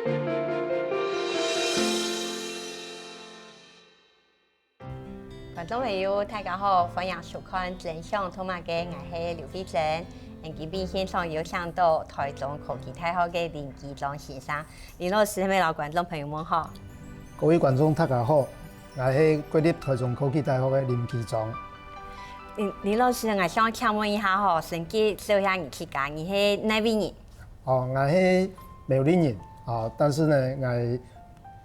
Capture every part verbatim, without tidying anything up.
觀眾朋友，大家好，歡迎收看《真想讀麼个》，𠊎係劉慧珍。今晡日現場有請到臺中科技大學个林基章先生，林老師，係毋係摎觀眾朋友問好？各位觀眾，大家好，𠊎係國立臺中科技大學个林基章。林，林老師，𠊎想請問一下吼，先介紹一下你自家，你係哪位人？哦，𠊎係苗栗人，啊，但是呢，𠊎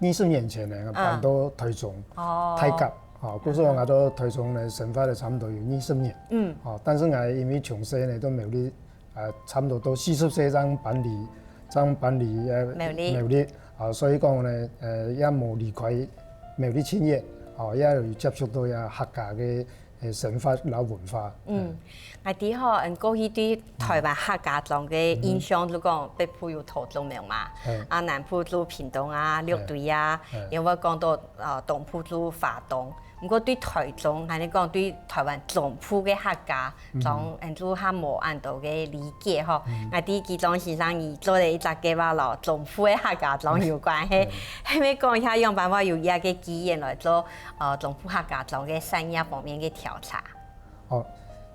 二十年前呢，嗯。搬到臺中，哦。大甲，啊，故所𠊎到臺中呢，生活了差不多有二十年。嗯。啊，但是𠊎因為從細呢，到苗栗，呃，差不多到四十歲正搬離，正搬離，呃，苗栗。苗栗，啊，所以講呢，呃，也無離開苗栗盡遠，啊，也有接觸到也客家个，呃，生活摎文化。嗯，𠊎知吼，嗯，過去對臺灣客家庄个印象，就講北部有桃竹苗嘛，嘿。啊，南部就屏東啊、六堆啊，嘿。又會講到，呃，東部就花東。毋過對臺中，還係講對臺灣中部个客家庄，嗯。嗯，就較無恁多个理解吼。嗯。𠊎知基章先生你做了一隻計畫咯，中部个客家庄有關係，嗯。係毋係講一下樣般話有這个機緣來做，呃，中部客家庄个產業方面个調查？ 哦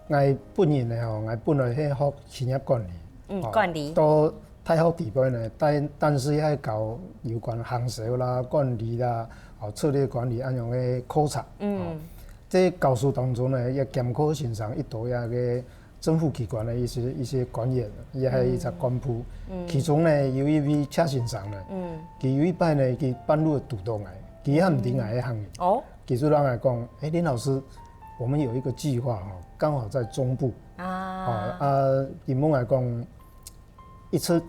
，𠊎本人呢吼，𠊎本來係學企業管理，嗯，哦，管理。到大學底背呢，但，但是也教有關行銷啦、管理啦、哦，策略管理恁樣个課程。嗯。哦，這教書當中呢，也兼課先生一多這个政府機關个一些，一些官員，也還有一隻幹部。嗯。其中呢，有一位謝先生呢，嗯。佢有一擺呢，佢半路堵到𠊎，佢也毋知𠊎个行業。哦。佢就摎𠊎講：「欸，林老師， 我們有一個計畫哈，剛好在中部。」啊。啊，啊，佢問𠊎講，一直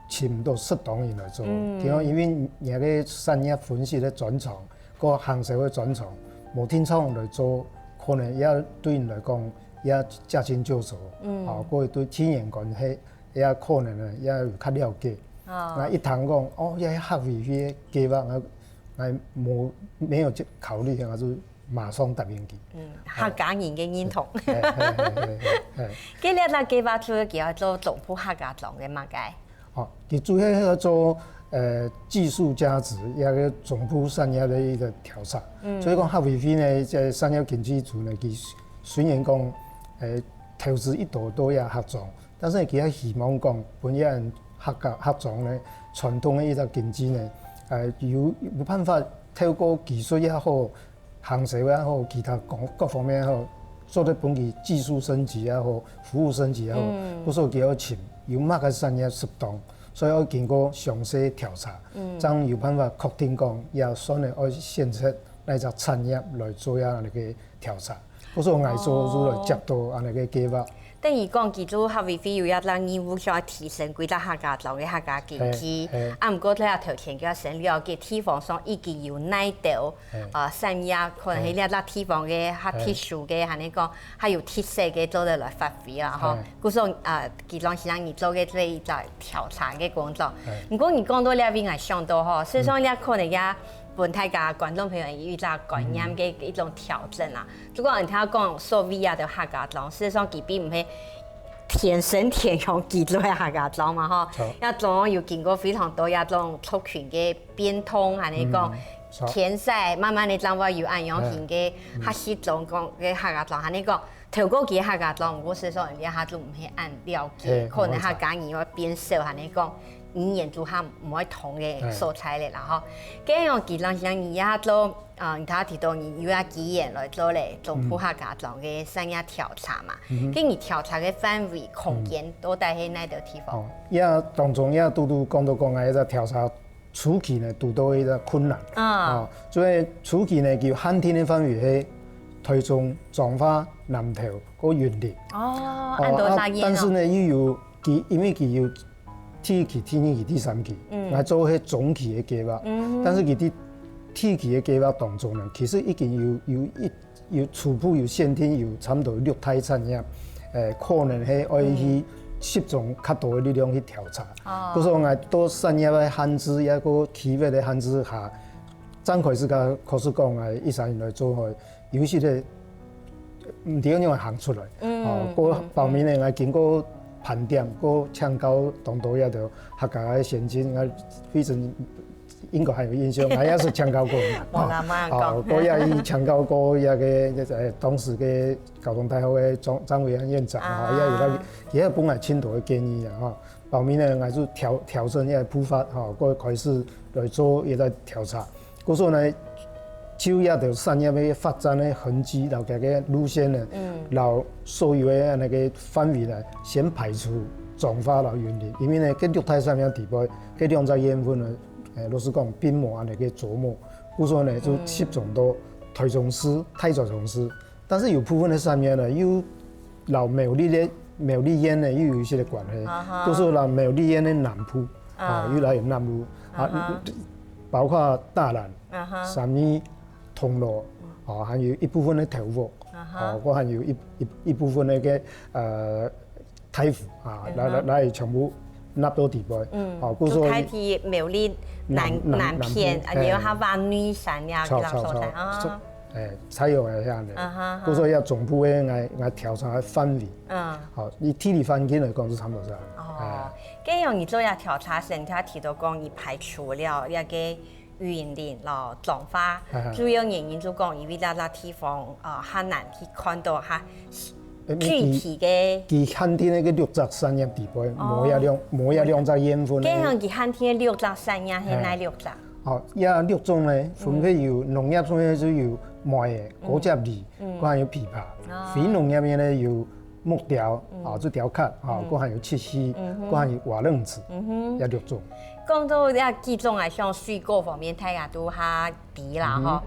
尋毋到適當人來做。嗯。佢講，因為你个產業分析个專長，个行銷个專長，無定著來做，可能也對你來講，也駕輕就熟。嗯。啊，个對天然關係，也可能呢，也有較了解。啊。𠊎一聽講，哦，也係客委會个計畫，𠊎，𠊎無，沒有去考慮，𠊎就 馬上答應佢。嗯，客家人个認同。嘿，嘿，嘿，嘿，嘿。該這隻計畫主要佢愛做中部客家庄个麼个？哦，佢主要係愛做，呃，技術價值，一个中部產業个一个調查。嗯。所以講客委會呢，在產業經濟組呢，佢雖然講，呃，投資一多到這客庄， 但是佢也希望講，分這客家客庄呢，傳統个一隻經濟呢，呃，有，有辦法透過技術也好，行銷也好，其他各，各方面也好，做得分佢技術升級也好，服務升級也好，嗯。故所佢愛尋有麼个產業適當，所以愛經過詳細調查，嗯。正有辦法確定講，也算係愛選擇哪隻產業來做這樣个調查。 故所𠊎做就來接到恁呢个計畫。等於講，佢就客委會有一隻任務，想要提升歸隻客家庄个客家經濟。嘿，嘿。啊，毋過在頭前，佢愛先了解地方上已經有哪兜，嘿。呃，產業，可能係這隻地方个較特殊个，嘿。還係講較有特色个，做得來發揮啦，吼。嘿。故所，呃，基隆市長你做个這一隻調查个工作。嘿。毋過你講到這位，𠊎想到吼，事實上，嗯。這可能也分大家觀眾朋友有一隻觀念个一種調整啦。嗯。 就講人家講所謂啊，就客家庄，事實上佢並毋係天生天養居住个客家庄嘛，吼。著。也總有經過非常多這種族群个變動，還係講，嗯，著。遷徙，慢慢个正會有恁樣型个，嗯。較集中講个客家庄，還係講，透過佢个客家庄，毋過事實上人家就毋係恁了解，嘿，可能客家人會變少，還係講，語言就較毋會通个所在咧啦，吼。嘿。該樣基隆市長你也做 啊，你頭先提到你有這機緣來做咧，中部客家庄个產業調查嘛。嗯哼。該你調查个範圍、空間到底係哪兜地方？哦，這當中這堵堵講到講啊，這調查初期呢，堵到一個困難。啊。哦，所以初期呢，佢限定个範圍係臺中、彰化、南投、和雲林。哦，哦，恁多啊，大縣哦。但是呢，又有佢，因為佢有 第一期、第二期、第三期，嗯。𠊎做係中期个計畫。嗯。但是佢在第一期个計畫當中呢，其實已經有，有一，有初步有限定，有差不多六大產業，呃，可能係愛去集中較多个力量去調查。哦。故所𠊎在產業个限制，也過區域个限制下，正開始个，可是講𠊎一三年來做吼，有一些个，毋知愛仰般行出來。嗯，哦，過後面呢，𠊎經過盤點，過請教當多這兜客家个先進，𠊎非常應該還有印象，𠊎也係請教過嘛。無啦，莫恁講。哦，過也去請教過這个，呃，當時个交通大學个張，張維安院長，吼，啊。也有佢，佢也分𠊎盡多个建議啊，吼。包尾呢，𠊎就調，調整這个步伐，吼，過開始來做一个調查。 故所呢，就這條產業个發展个痕跡，摎佢个路線呢，嗯。摎所有个那個範圍呢，先排除彰化摎雲林，因為呢，該六大產業底背，該兩隻縣份呢，誒，老實講，並無恁樣个琢磨，故所呢，就集中到台中市、大台中市，但是有部分个產業呢，又摎苗栗个苗栗縣呢，又有一些个關係，啊哈。故所摎苗栗縣个南部，啊，啊。又來有南部，啊，啊哈。包括大蘭、啊哈。三義、 銅鑼，哦，還有一部分个頭屋，啊哈。哦，過還有一，一，一部分个，呃，大湖啊，嗯哼。來，來，來全部納到底背。嗯，哦，故所就大體苗栗南，南，南片，南部，啊，然後還有內山呀，嘿。其他所在，著，著，著，啊。誒，才有个恁樣。啊哈哈。故所這中部个，𠊎，𠊎調查个範圍。嗯。好，以地理環境來講係差不多這樣。哦，哎。該樣你做這調查時，你頭先提到講，你排除了這个 雲林咯，彰化，啊哈。主要原因就講，因為這，這地方，呃，較難去看到較，呃，具體个。佢，佢限定个該六隻產業底背，哦。無這兩，無這兩隻縣份个。該樣佢限定个六隻產業係哪六隻？哎。哦，這六種呢，分別有農業種个就有稗个、嗯。果汁梨，嗯。還有枇杷。哦。非農業个呢有 木雕，嗯。啊，就雕刻，啊，嗯。過還有漆器，嗯哼。過還有瓦楞紙，嗯哼。這六種。講到這幾種啊，像水果方面，大家都較知啦，嗯哼。吼。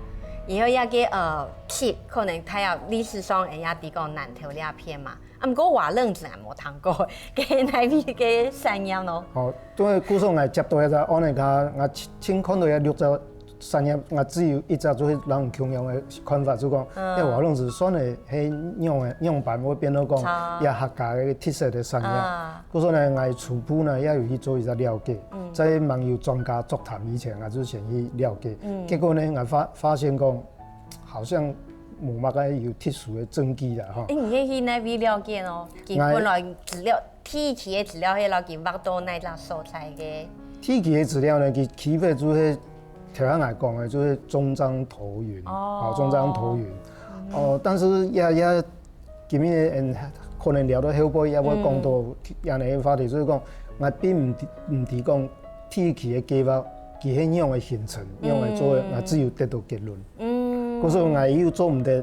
然後這个，呃，漆，可能大家歷史上人家知講南投這片嘛。啊，毋過瓦楞紙還無聽過，該哪位个產業呢？哦，對，故所𠊎接到這隻案呢，𠊎，𠊎親，親看到這六隻 產業，𠊎只有一隻就係摎人共樣个看法，就講，嗯。這瓦楞紙算係，係仰个，仰般會變到講，啊。這客家个特色个產業。啊。故所呢，𠊎初步呢，也有去做一隻了解，嗯。在吂有專家座談以前，𠊎就先去了解。嗯。結果呢，𠊎發，發現講，好像無麼个有特殊个證據啦，吼。誒，你係去哪位了解哦？佢，𠊎本來資料 第一期个資料係摎佢畫到哪隻所在个？第一期个資料呢，佢基本就係頭先𠊎講个，就係中彰投雲，哦。哦，中彰投雲。嗯。哦，但是也，也，今日，嗯，可能聊到後背，也會講到嗯。恁樣个話題，所以講，𠊎並毋知，毋知講第一期个計畫，佢係仰个形成，仰个做个，嗯。𠊎只有得到結論。嗯。故所𠊎又做毋得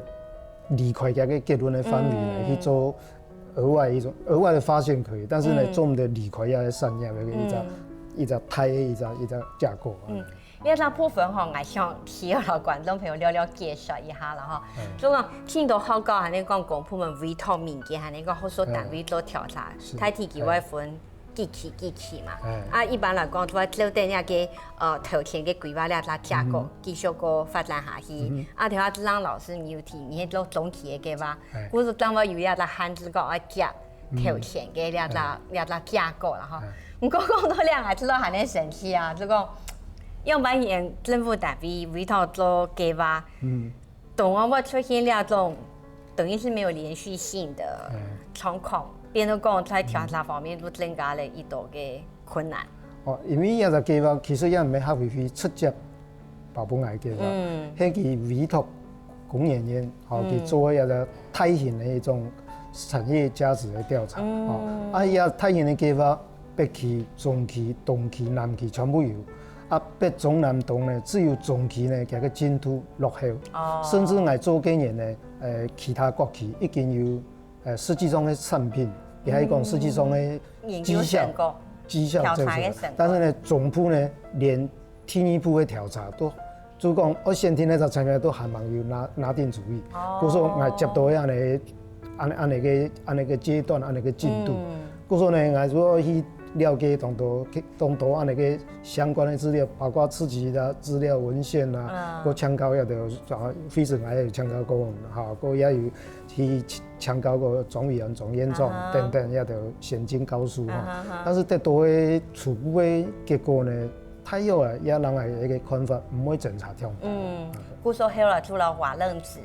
離開這个結論个範圍來嗯。去做 額外一種，額外的發現可以，但是呢，嗯。做毋得離開這產業个一隻，嗯。一隻大个一隻，一隻架構啊。嗯，這隻部分吼，𠊎想需要摎觀眾朋友略略解說一下啦吼。嗯。就講，聽到學校還係講公部門委託民間還係講學術單位做調查，嗯。是。大體佢會分幾期幾期嘛。嗯。啊，一般來講，就會照等該个，呃，頭前个規劃這隻架構，嗯哼。繼續个發展下去。嗯哼。啊，頭下讓老師你有提，你係做中期个計畫， 哎。故所正會有這隻限制講愛接頭前个這隻，哎。這隻架構啦吼。哎。毋過講到這，𠊎知道還係生趣啊，就講，仰般形政府單位委託做計畫，嗯。當然會出現這種等於是沒有連續性的哎。狀況，變到講在調查方面都增加了一多个困難。哦，因為這隻計畫其實也毋係客委會直接 包括𠊎个啦，嗯。係佢委託工研院，吼，嗯。去做一個大型个一種產業價值个調查，嗯。吼。啊，這大型个計畫，北區、中區、東區、南區全部有。啊，北中南東呢，只有中區呢，佢个進度落後。哦。甚至𠊎做个人呢，呃，其他各區已經有，呃，實際上个產品，也係講實際上个嗯。研究成果。績效，績效做出來。調查个成果。但是呢，中部呢，連 第二步个調查都，就講愛選定个產業都還吂有拿，拿定主意。哦。故所𠊎接到个恁樣，恁，恁樣个，恁樣个階段，恁樣个進度。嗯。故所呢，𠊎就愛去了解當多，當多恁樣个相關个資料，包括自己个資料文獻啊，嗯。過參考也都，啊，非常也有參考過，哈，過也有去參考過莊委員、莊院長啊哈。等等，也都先進告訴哈。啊哈哈。但是得到个初步个結果呢， 大約啊，也人个一個看法，毋會爭差忒多。嗯，故所後來除了瓦楞紙，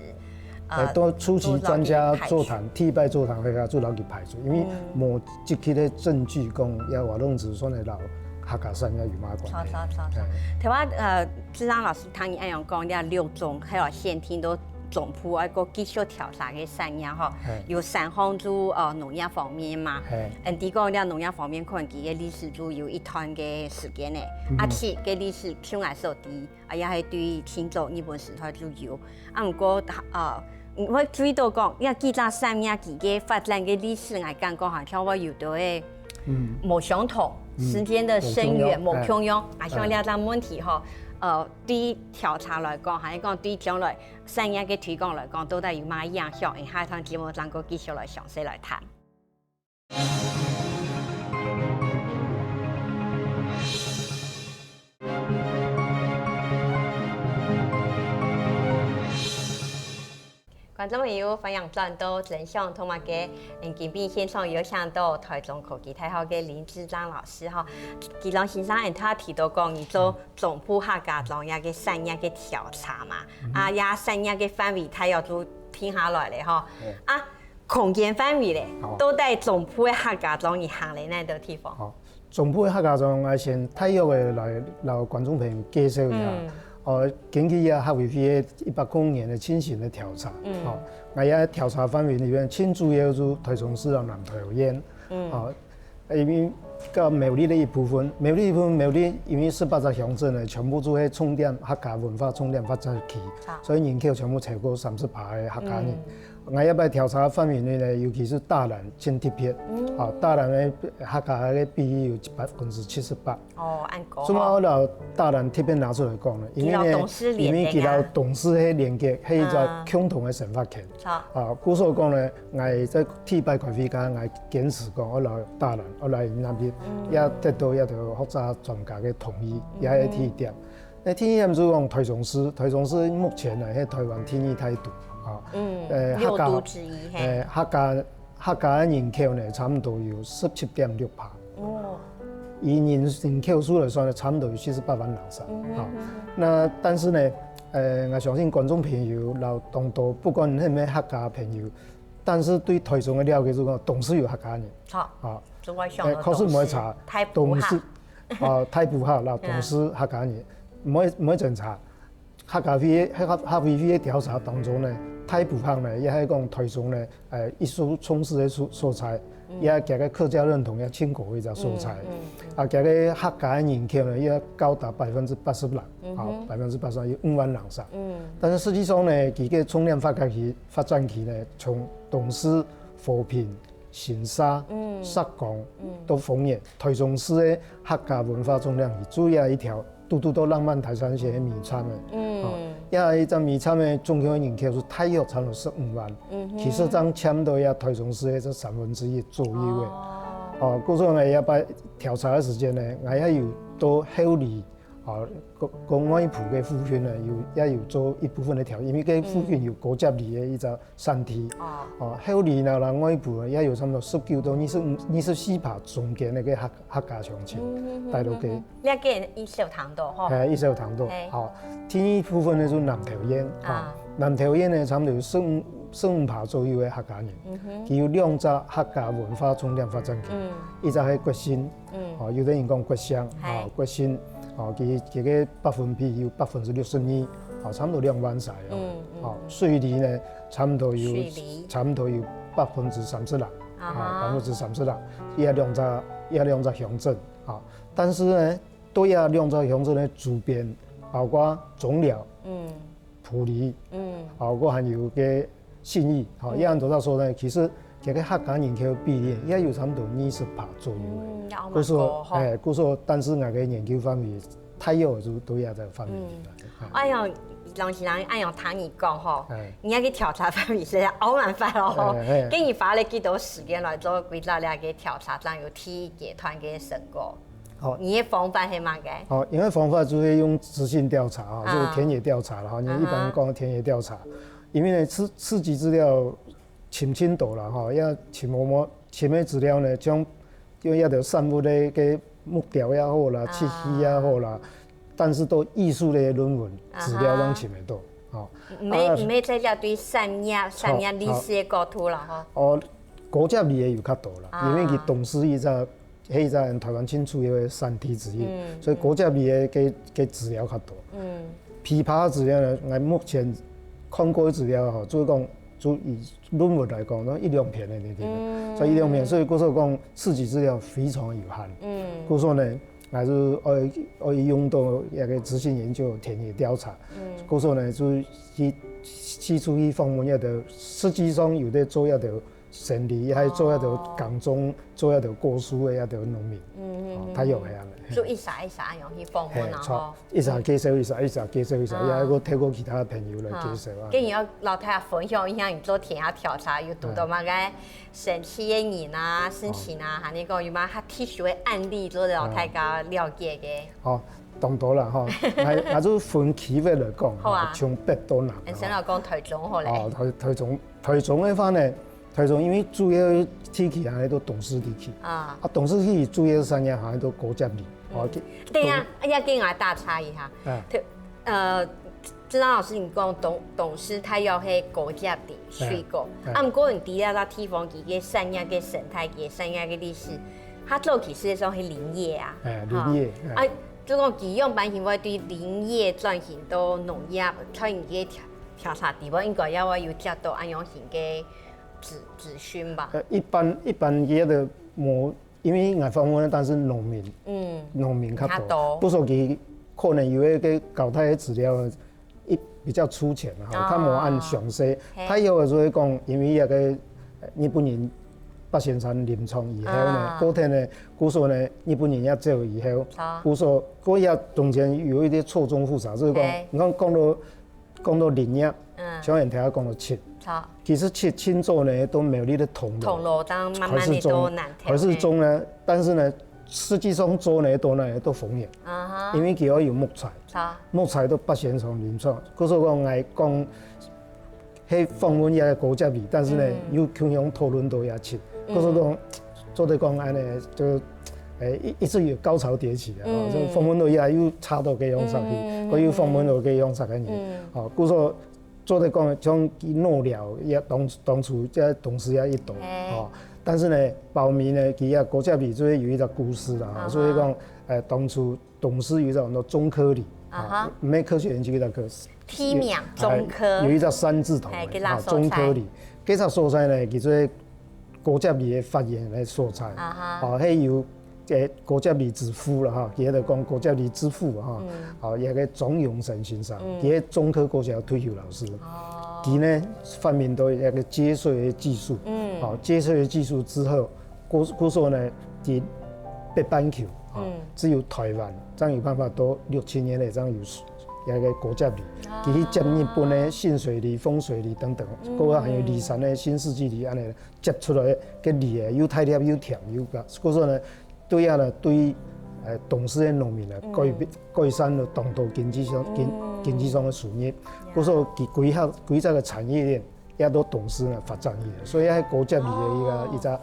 呃，都初期專家座談，第一擺座談會啊，就摎佢排除，因為無直接个證據講，也活動子孫个摎客家產業有麼个關係。著著著著。頭下呃，志章老師聽你恁樣講，這六中還有限定到中部愛過繼續調查个產業吼，有三項就呃農業方面嘛，嗯，你講這農業方面可能佢个歷史就有一段个時間呢，啊，其實个歷史聽來所知， 啊，也係對清朝日本時代就有。啊，毋過，呃，𠊎注意到講，這幾隻產業佢个發展个歷史，𠊎感覺好像會有兜个無相同，時間个深遠無共樣。啊，像這隻問題吼，呃，對調查來講，還係講對將來產業个推廣來講，到底有麼个影響？下一段節目正過繼續來詳細來談。 觀眾朋友，歡迎轉到真想讀麼个。嗯，今晡日現場有請到臺中科技大學个林志章老師吼。志章先生，你頭下提到講，你做中部客家庄這个產業个調查嘛，啊，這產業个範圍大約就定下來了吼。啊， 空間範圍咧，到底中部个客家庄你行了哪兜地方？好，中部个客家庄，𠊎先大約个來摎觀眾朋友介紹一下。哦，根據這客委會个一百空年个情形个調查，哦，𠊎這調查範圍裡面，盡主要就臺中市摎南投縣，哦，因為到苗栗个一部分，苗栗一部分，苗栗因為十八隻鄉鎮呢，全部就係重點客家文化重點發展區，所以人口全部超過三十趴个客家人。 𠊎這擺調查範圍內呢，尤其是大蘭盡特別。啊，大蘭个客家个比例有百分之七十八。哦，恁高吼。做麼个摎大蘭特別拿出來講呢？因為呢，佢摎東勢連結啊。因為佢摎東勢係連結，係一隻共同个生活圈。好。啊，故所講呢，𠊎在第一擺開會間，𠊎堅持講，𠊎摎大蘭，𠊎摎𠊎這片，也得到這兜學者專家个同意，也係第一點。 該第二點就講臺中市，臺中市目前呢係臺灣第二大都啊。嗯，呃，客家，六都之一，嘿。呃，客家客家个人口呢，差毋多有十七點六趴。哦。以人人口數來算呢，差毋多有四十八萬人上啊。那但是呢，呃，𠊎相信觀眾朋友摎當多，不管係毋係客家朋友，但是對臺中个了解就講，東勢有客家人。好，啊，就會想到呃，確實毋會差，東勢，大埔客。 啊，大埔客摎東勢客家人，毋會毋會爭差。客家會客客委會个調查當中呢，大埔客呢，也係講臺中呢，呃，一所重視个所所在，也佢个客家認同也盡高个一隻所在。啊，佢个客家个人口呢，也高達百分之八十六，啊，百分之八十六有五萬人上。但是實際上呢，佢个重點發展區發展區呢，從東勢、和平、 新社、石岡到豐原，臺中市个客家文化重點區，主要一條堵堵到浪漫台三線个尾站个。哦，這一站尾站个總共个人口係大約差毋多十五萬，其實正佔到這臺中市个這三分之一左右个。哦，故所呢，這擺調查个時間呢，𠊎也有到后里 哦，講講外埔个附近呢，有也有做一部分个調查，因為該附近有高接力个一隻產地。哦，后里呢，摎外埔呢，也有差毋多十九到二十五、二十四趴中間个客客家鄉親，大陸个。這个一小聽到吼。哎，一小聽到。好，第二部分呢就南投縣，啊，南投縣呢差毋多有十五十五趴左右个客家人，佢有兩隻客家文化重點發展區，一隻係國姓， 哦，有个人講國姓，哦，國姓，哦，佢佢个百分比有百分之六十二，哦，差毋多兩萬儕哦。哦，水里呢，差毋多有差毋多有百分之三十六，啊，百分之三十六，這兩隻這兩隻鄉鎮，啊，但是呢，對這兩隻鄉鎮个周邊，包括中寮，嗯，埔里，嗯，啊，還有个 信義，吼，也恁多大所在，其實這个客家人口比例也有差毋多二十趴左右个。嗯，也蠻高吼。故所，哎，故所，但是𠊎个研究範圍大約就都也在範圍裡面。哎喲，當時人恁樣聽你講吼，哎，你該个調查範圍實在好蠻闊哦吼。哎，哎。該你花了幾多時間來做歸納這个調查，正有第一階段个成果？哦。你个方法係麼个？哦，因為方法就係用質性調查啊，就是田野調查了哈，你一般講的田野調查。 因為呢，收收集資料尋盡多了吼，也尋無無尋个資料呢，像用這兜生物个个木雕也好啦，漆器也好啦，但是都藝術類个論文資料攏尋得到。吼。毋係毋係在這對產業產業歷史个角度啦吼。哦，果汁類个有較多啦，因為佢當時一隻，係一隻台灣盡主要个產地之一，所以果汁類个个个資料較多。枇杷个資料呢，𠊎目前看過个資料吼，就係講就以論文來講，都一兩篇个呢，所以一兩篇，所以故所講收集資料非常有限。故所呢， 還係愛愛用到一個質性研究、田野調查。故所呢，就去四處去訪問一兜實際上有在做一兜生理，還做一兜耕種、做一兜果樹个一兜農民。嗯嗯，大約係恁樣。就一儕一儕恁樣去訪問啊，吼。一儕介紹一儕，一儕介紹一儕，也還過透過其他朋友來介紹啊。跟你要老太太分享一下，你做田野調查有堵到麼个 生趣个人啊、事情啊，還有講有麼較特殊个案例，做得同大家了解个。好，當多啦吼，𠊎𠊎就分區域來講，好啊，從北到南。先來講台中好咧。哦，台台中台中个話呢，台中因為主要地區還係都東勢地區，啊，東勢地區主要產業還係都果汁類，哦，等一下，要跟我打岔一下，呃， 志剛老師，你講東東勢大約係果汁類、水果，啊毋過你知這个地方佢个產業个生態、佢个產業个歷史，佢早期實際上係林業啊，哎，林業，啊，就講佢仰般形會對林業轉型到農業，在你个調調查底背應該也會有接到恁樣形个資資訊吧？呃，一般一般佢个無 因為𠊎訪問个單係農民，嗯，農民較多，較多。故所佢可能有一個交代个資料，一比較粗淺啦，吼，較無恁詳細。大約就係講，因為該個日本人八仙山林場以後呢，過天呢，故所呢，日本人也走以後，故所過也中間有一點錯綜複雜，就係講，你看講到 講到林業，嗯，像人聽講到葺，好，其實葺盡早呢，都苗栗个銅鑼，銅鑼當慢慢的都南投，還係種呢，但是呢，實際上做呢，都呢都紅眼，啊哈，因為佢要有木材，好，木材都八仙山林場，故所講來講，係訪問也果汁類，但是呢，又共樣討論到也葺，故所講，做得講恁呢，就，誒，一一直有高潮迭起啊，就訪問到也又差到个樣上去，過又訪問到个樣上个人，哦，故所 做得講，像佢農寮也當當初在東勢也一堵，吼。但是呢，包尾呢，佢也果汁類就係有一個故事啦，吼。所以講，呃，當初東勢有一個叫中科里，啊哈，毋係科學園區个科，地名中科，有一個三字頭，哎，該所在，中科里，該隻所在呢，佢就係果汁類个發源个所在，啊哈，哦，還有 个果汁類之父啦，吼，佢就講果汁類之父哈，哦，一個鍾榮生先生，佢係中科國小退休老師，佢呢發明到一個節水个技術，哦，節水个技術之後，故故所呢，佢北半球，哦，只有台灣正有辦法到六七年个正有一個果汁類，佢去接日本个新水里、豐水里等等，過後還有梨山个新世紀里恁呢接出來个梨仔又大粒又甜又高，故所呢， 對啊呢，對，呃，東勢个農民呢，改改善了當多經濟上經經濟上个收入。故所佢規劃規劃个產業鏈也到東勢呢發展起來，所以係果汁類个一個一隻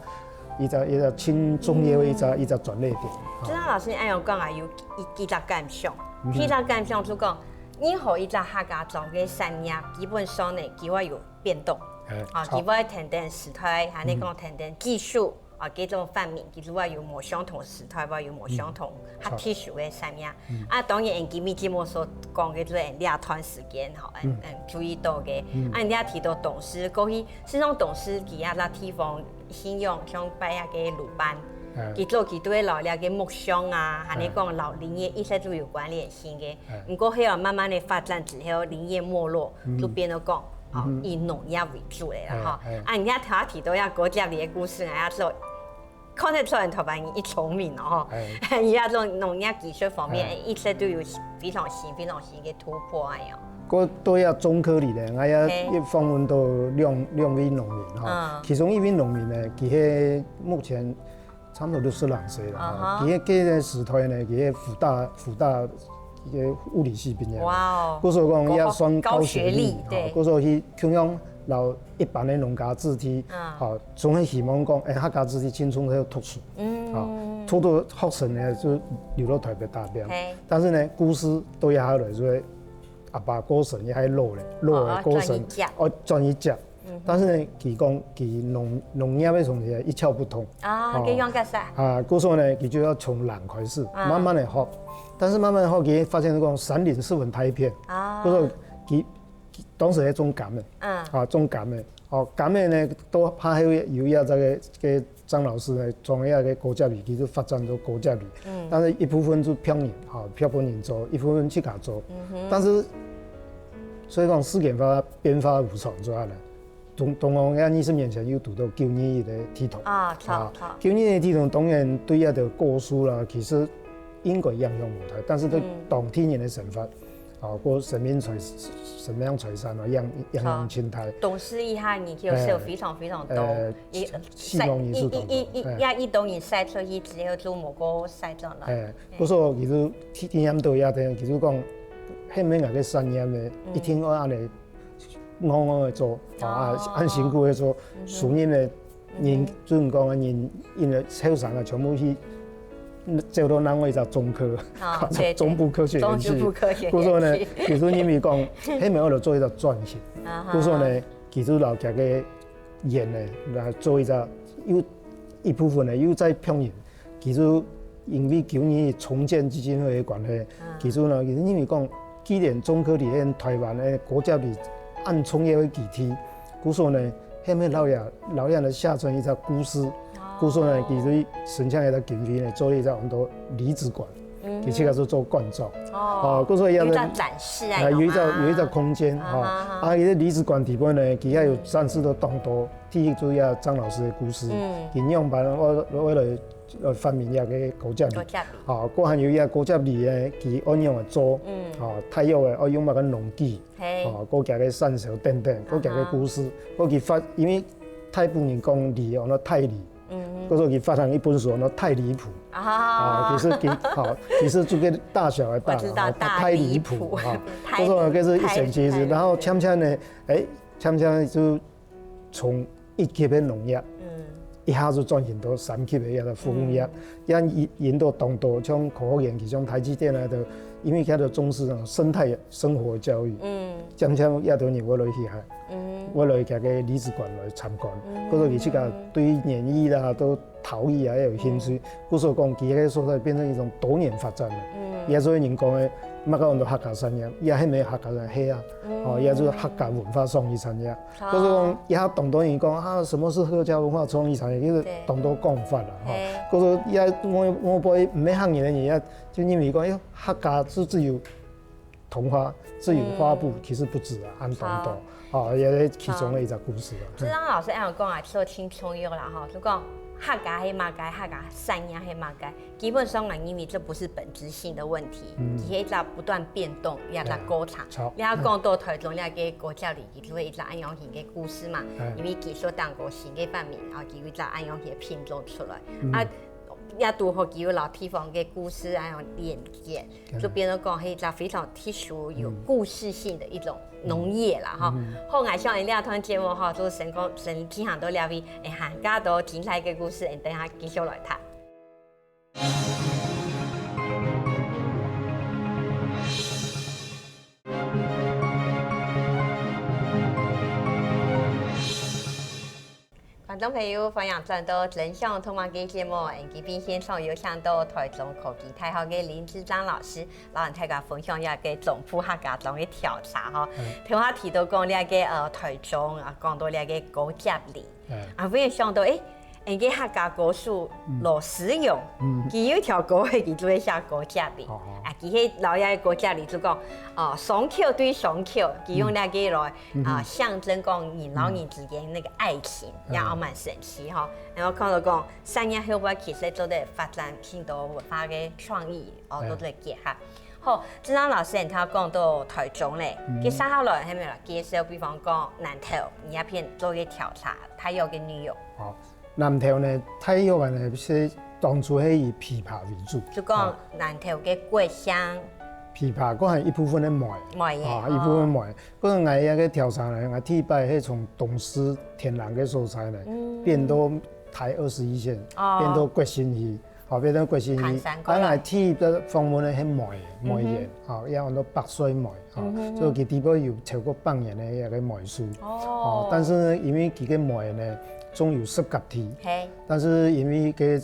一隻一隻盡重要个一隻一隻轉捩點。志剛老師，你恁樣講啊，有幾幾隻感想？第一隻感想就講，任何一隻客家庄个產業，基本上呢，佢會有變動，啊，佢會跈等時代，還係講跈等技術。 啊，該種發明，其實會有無相同个時代，會有無相同較特殊个產業。啊，當然，𠊎今日節目所講个，就係這段時間吼，嗯嗯，注意到个。啊，你也提到東勢，過去，事實上東勢佢啊，這地方信仰像拜啊个魯班，佢早期都會摎這个木匠啊，還係講摎林業一直都有關聯性个。毋過，後來慢慢个發展之後，林業沒落，就變到講， 哦，以農業為主个啦，吼。啊，人家頭下提到這果汁類个故事，人家說看得出來台灣人一聰明哦，吼。人家這種農業技術方面，一直都有非常新、非常新个突破哎喲。過對啊，中科里呢，𠊎也訪問到兩兩位農民哈，其中一位農民呢，佢係目前 差不多六十零歲了哈。佢該个時代呢，佢係輔大輔大个物理系畢業，哇哦，故所講也算高學歷，高學歷，對，故所去共樣摎一般个農家子弟，哈，總係希望講，哎，客家子弟盡重愛讀書，啊，讀到學成呢就留到台北打拚。但是呢，故事到這下來就係阿爸過身，也還老咧，老个過身，哦，轉去接。哦，轉去接。但是呢，佢講佢農農業个東西一竅不通。啊，哦，佢用个啥？啊，故所呢，佢就要從零開始，啊，慢慢的學。但是慢慢的學，佢發現講山林十分大片，啊，故所佢佢當時係種柑个，嗯，啊，種柑个。哦，柑个呢，都怕有有要這个个張老師呢，種个个果汁梨，佢就發展做果汁梨。嗯，但是一部分就騙人，哈，騙分人做，一部分自家做。嗯哼，但是所以講世間化變化無常，做下來，東東方个二十年前又堵到九二一个地動。啊，著，著。九二一个地動當然對該个果樹啦，其實應該影響無大，但是對當地人个生活，啊，過生命財生命財產啊，影影響盡大。當時一下你就受非常非常多，呃，一死亡因素當多，一一一一，哎，也一冬你曬出去之後就無過曬轉來。哎，故所其實體體驗到一點，其實講，後面个產業呢，一定愛恁呢，戇戇个做，啊，恁辛苦个做，輸入个人，就你講个人，因為後生个全部去走到另外一隻中科，啊，對，對，中部科學園區。中部科學園區。故所呢，其實因為講，後面為了做一個轉型，啊哈，故所呢，其實老家个人呢，來做一隻又一部分呢又在騙人。其實因為九二一重建基金會个關係，其實呢，其實因為講，既然中科裡面台灣个果汁梨恁重要个基地，故所呢，後面老爺老爺呢寫成一隻故事，故所呢，其實申請一隻經費呢，做了一隻很多梨子館。 佢自家做做館長。哦，故所也有一隻展示啊，啊，有一隻有一隻空間，哈。啊，佢个梨子館底背呢，佢也有展示到當多，第一就係張老師个故事，佢仰般為為了呃發明這个果汁梨，果汁梨，啊，過還有一个果汁梨呢，佢愛仰般做，啊，大約个愛用麼个農具，嘿，啊，過佢个產銷等等，過佢个故事，過佢發，因為大部分人講梨，安到大梨， 故所佢發行一本書，安到大梨譜。啊，其實佢，好，其實就个大小个大，我知道，大梨譜，哈。故所呢，這是一神奇事。然後漸漸呢，哎，漸漸就從一級个農業，一下就轉型到三級个一个服務業，也引引到當多像科學園區，像台積電啊个，因為佢个重視啊生態生活教育，漸漸也多人會來去哈。 會來佢个梨子館來參觀，故所佢自家對園藝啦、對陶藝啊有興趣，故所講佢个所在變成一種多元發展个。也所以人講个，麼个安到客家產業，也係無客家產業啊，哦，也就係客家文化創意產業。故所講，也當多人講啊，什麼是客家文化創意產業？其實當多講法啦，哈。故所也我我毋係客人个人，也就認為講，哎，客家就只有 桐花，只有花布，其實不止啊，恁多，啊，也係其中个一隻故事啊。這張老師恁樣講啊，就盡重要啦吼，就講客家係麼个，客家產業係麼个，基本上啊，因為這不是本質性的問題，佢係一隻不斷變動，一隻過程。你愛講到台中這个果汁梨，佢就係一隻恁樣型个故事嘛，因為技術當中新个發明，然後佢有一隻恁樣型个品種出來，啊，也拄好佢有老地方个故事，恁樣連結。 就變成講係一隻非常特殊、有故事性的一種農業啦，哈。好，𠊎想這段節目哈，就先講先進行到這位，誒，還較多精彩个故事，誒，等一下繼續來談。觀眾朋友，歡迎轉到《真想讀麼个》節目，今晡日現場有請到台中科技大學个林智章老師，摎大家分享一下个中部客家莊个調查吼。頭下提到講這个呃台中啊，講到這个果汁梨，啊，忽然想到，誒，𠊎个客家歌手羅思容，佢有一條歌係佢就係寫果汁梨，啊，佢係摎這个果汁梨就講，哦，傷口對傷口，佢用這个來 啊，象徵講人摎人之間那個愛情，也還蠻神奇吼。然後看到講產業後背其實做得發展很多文化个創意，哦，做得結合。好，這張老師你頭講到台中咧，接下來係無介紹，比方講南投，你這片做个調查，大約个內容。好，南投呢，大約呢係當初係以枇杷為主，就講南投个桂香，枇杷，還有一部分个梅，梅耶，啊，一部分梅。 不過𠊎這个調查呢，𠊎第一擺係從東勢天然个所在呢，變到台二十一線，變到國姓去。哦，變成國姓，佢，唐山過來。啊，𠊎第一个訪問个係梅，梅園，嗯哼。哦，也安到百歲梅，哦，嗯哼哼。所以佢底背有超過百年个一个梅樹。哦。哦，但是呢，因為佢个梅呢，種有十甲地，嘿。但是因為个，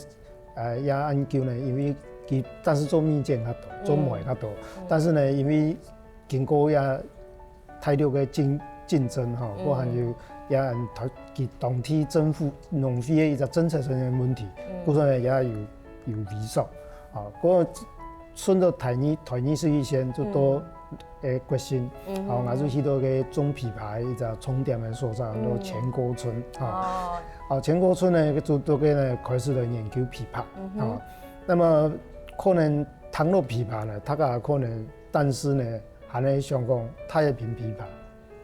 呃，也恁久呢，因為佢，但是做蜜餞較多，做梅較多，嗯。但是呢，因為經過也大陸个競，競爭吼，嗯。包含有也台，佢當地政府農會个一隻政策上个問題，嗯。故所呢也有，有萎縮。啊，不過順著台二，台二十一線就到，嗯。誒，國姓，嗯。啊，𠊎就去到个種枇杷个一隻重點个所在，嗯。叫千果村，啊。哦。啊，千果村呢，就到該呢開始來研究枇杷，嗯哼。啊。那麼可能談到枇杷呢，大家可能，但是呢， 還係想講太平枇杷、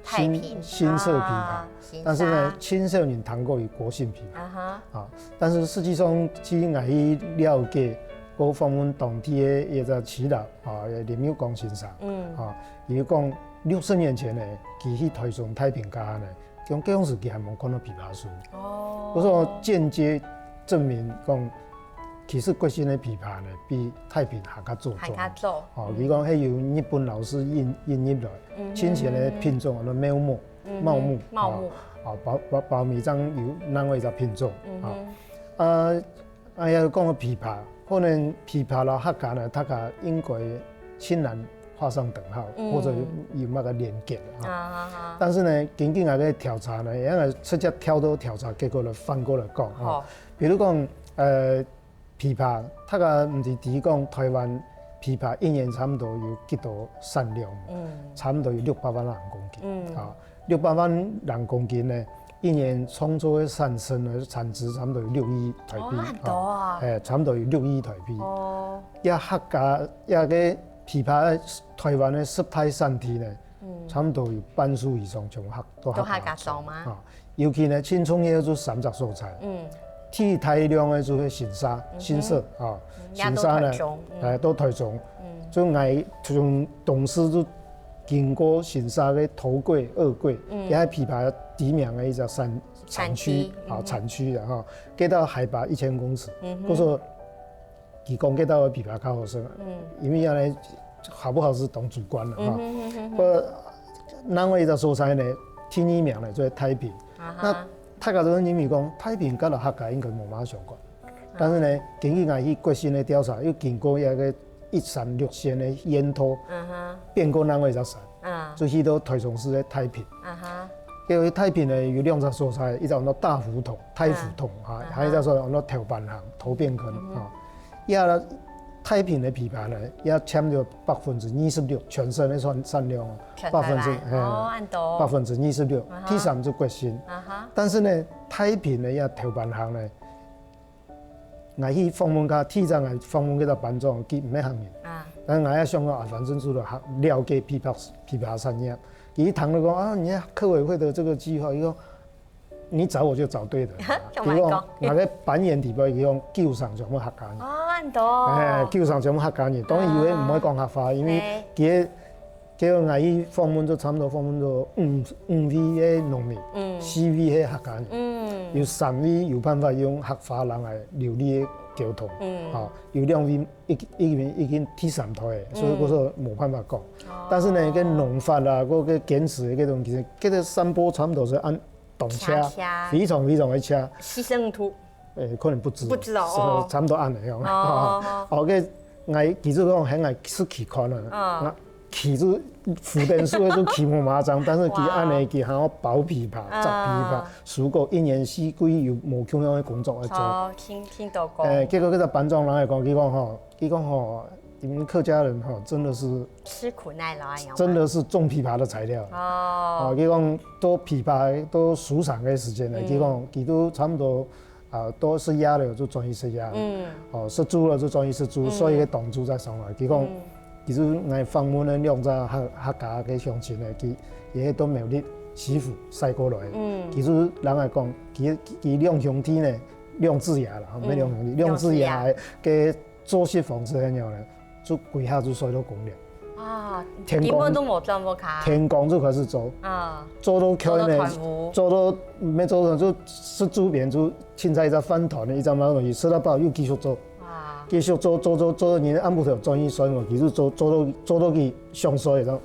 太平，新，新社枇杷，啊，新社。但是呢，盡少人聽過有國姓枇杷。啊哈。啊，但是實際上，其實𠊎去了解，過訪問當地个一隻耆老，啊，林友光先生，嗯。啊，佢講六十年前呢，佢去台中太平該下呢， 佢講該當時佢還無看到枇杷樹。哦。故所間接證明講，其實國姓个枇杷呢，比太平還較早種。還較早。哦，嗯。佢講係由日本老師引，引入來，嗯哼。清朝个品種，安到茂木，嗯哼。茂木，茂木。哦，哦，包，包，包尾莊有另外一隻品種，嗯哼。哦。啊， 哎呀，講到枇杷，可能枇杷摎客家呢，大家應該盡難畫上等號，嗯。或者有，有麼个連結啊。啊，啊，啊。但是呢，根據𠊎个調查呢，也𠊎直接跳到調查結果來反過來講啊。好。比如講，呃，枇杷，大家毋係知講台灣枇杷一年差不多有幾多產量？嗯。差不多有六百萬人公斤。嗯。啊， 六百萬人公斤呢，一年創造个產生呢，產值差不多有六億台幣，哦，恁多啊。哦，哎，差不多有六億台幣。哦。也客家，也个枇杷，台灣个十大產地呢，嗯。差不多有半數以上全部客，都客家種。都客家種嗎？啊，尤其呢，盡重要就三隻所在。嗯。第一大量个就係新社，嗯哼。新社啊，嗯，也都新社呢，台中，嗯。哎，都台中。嗯。就𠊎從當時就 經過新社个頭簋、二簋，嗯。也係枇杷知名个一隻產，產區，產地，啊，嗯哼。產區个吼，該到海拔一千公尺。嗯哼。故所佢講該到个枇杷較好食啊，嗯。因為恁呢好不好食當主觀了哈。嗯哼，嗯哼，嗯哼。不過，另外一隻所在呢，第二名呢，就係太平。啊哈。那大家都認為講，太平佮客家應該無麼相關。 但是呢，根據𠊎去國姓个調查，又經過一个一三六線个沿途，嗯哼。變過另外一隻山，嗯。就去到台中市个太平。嗯哼。結果太平呢，有兩隻所在，一隻安到大湖頭，太湖頭，嗯。啊，嗯哼。還有一隻所在安到頭班行，頭汴坑，嗯哼。啊。也太平个枇杷呢，也佔了百分之二十六，全省个產，產量哦，全台灣。百分之，嘿，哦，恁多。百分之二十六，嗯哼。第三就國姓。嗯哼。但是呢，太平呢，也頭班行呢， 𠊎去訪問佢，第一站𠊎訪問該隻班長，佢毋係客人。啊。但係𠊎也想講，啊，反正就係了解枇杷，枇杷產業。佢一聽就講，啊，你客委會的這個計畫，佢講，你找我就找對了。佢講，𠊎个班員裡背，佢講，九成全部客家人。哦，恁多。哎，九成全部客家人，當然以為毋會講客話，因為佢个 結果𠊎去訪問就差毋多訪問到五，五位个農民，嗯。四位个客家人，嗯。有三位有辦法用客話來流利个溝通，嗯。啊，有兩位已，已經，已經第三代个，所以𠊎說無辦法講。哦。但是呢，該農法啊，該个堅持个該種，其實該个山坡差毋多係恁當斜，斜斜。非常非常个斜。四十五度。 誒，可能不止哦，不止哦，是，哦。差不多恁樣樣。哦。哦，該𠊎其實講，𠊎係去看啊，嗯。𠊎其實負擔數个就起碼馬上，但是佢恁樣，哇。佢還愛包枇杷、嗯。摘枇杷，收割一年四季有無共樣个工作愛做。哦，聽，聽到講。誒，結果該隻班長人來講，佢講吼，佢講吼，你們客家人吼，真的是吃苦耐勞啊，真的是種枇杷的材料。哦。哦，佢講到枇杷到收成个時間呢，嗯。佢講佢都差不多 啊，都食夜了就轉去食夜了。嗯。哦，食晝了就轉去食晝，嗯。睡一个當晝再上來。佢講，嗯。其實𠊎訪問个兩隻客，客家个鄉親呢，佢，佢係到苗栗西湖徙過來。嗯。其實人來講，佢，佢兩兄弟呢，兩子爺啦，嗯。毋係兩兄弟，兩子爺个作息方式係仰呢？ 就歸下就睡到公寮。啊，天光，根本都無轉屋下。天光就開始做，啊。做到可能，做到斷烏。做到，無做到就食晝邊就凊彩一隻飯糰，一隻麼个東西，食到飽又繼續做。哇。繼續做做做做，人暗晡頭轉去睡無，其實做做到做到佢想睡个，